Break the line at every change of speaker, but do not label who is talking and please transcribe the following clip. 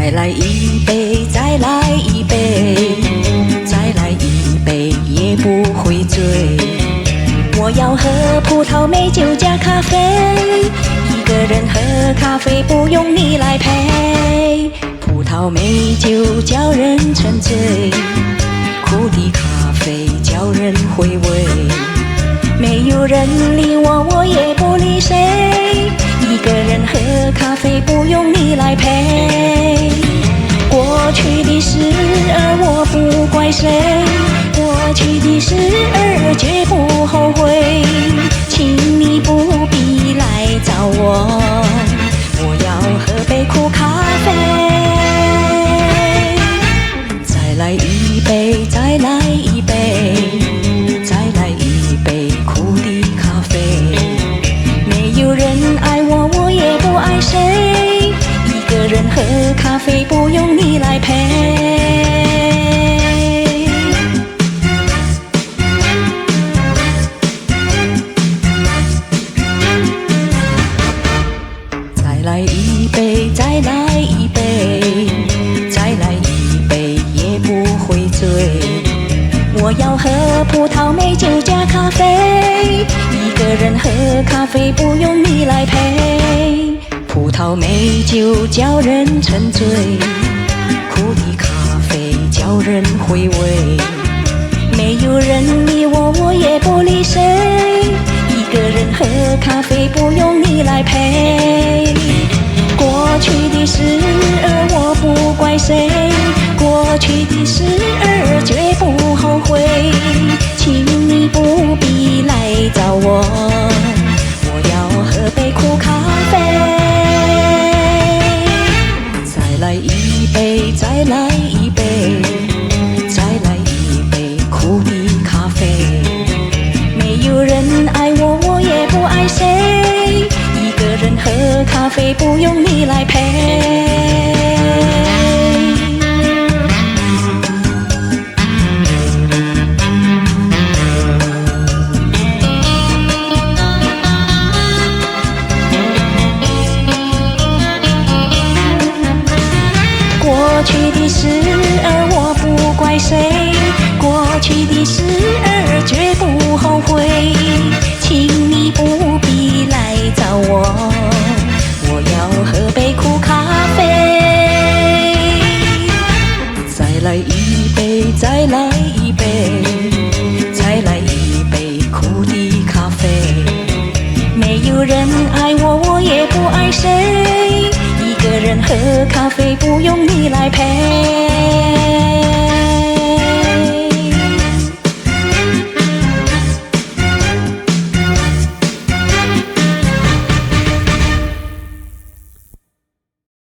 再來一杯，再來一杯，再來一杯也不會醉。我要喝葡萄美酒加咖啡，一個人喝咖啡不用你來陪。葡萄美酒叫人沉醉，苦的咖啡叫人回味。沒有人理我，我也不理誰。一個人喝咖啡不用你來陪。過去的事兒我不怪誰，過去的事兒絕不後悔。請你不必來找我，我要喝杯苦咖啡。再來一杯，再來一杯，再來一杯苦的咖啡。沒有人愛我，我也不愛誰。一個人喝咖啡不用你來陪。再來一杯，再來一杯，再來一杯也不會醉。我要喝葡萄美酒加咖啡，一個人喝咖啡不用你來陪。葡萄美酒叫人沉醉，苦的咖啡叫人回味。沒有人理我，我也不理誰。一個人喝咖啡不用你來陪。過去的事兒我不怪誰，過去的事兒絕不後悔。請你不必來找我，我要喝杯苦咖啡。再來一杯，再來一杯，再來一杯苦的咖啡。沒有人愛我，我也不愛誰。一個人喝咖啡不用你來陪。過去的事兒我不怪誰，過去的事兒絕不後悔。請你不必來找我，我要喝杯苦咖啡。再來一杯，再來一杯，再來一杯苦的咖啡。沒有人愛我，我也不愛誰。一個人喝咖啡不用你來陪。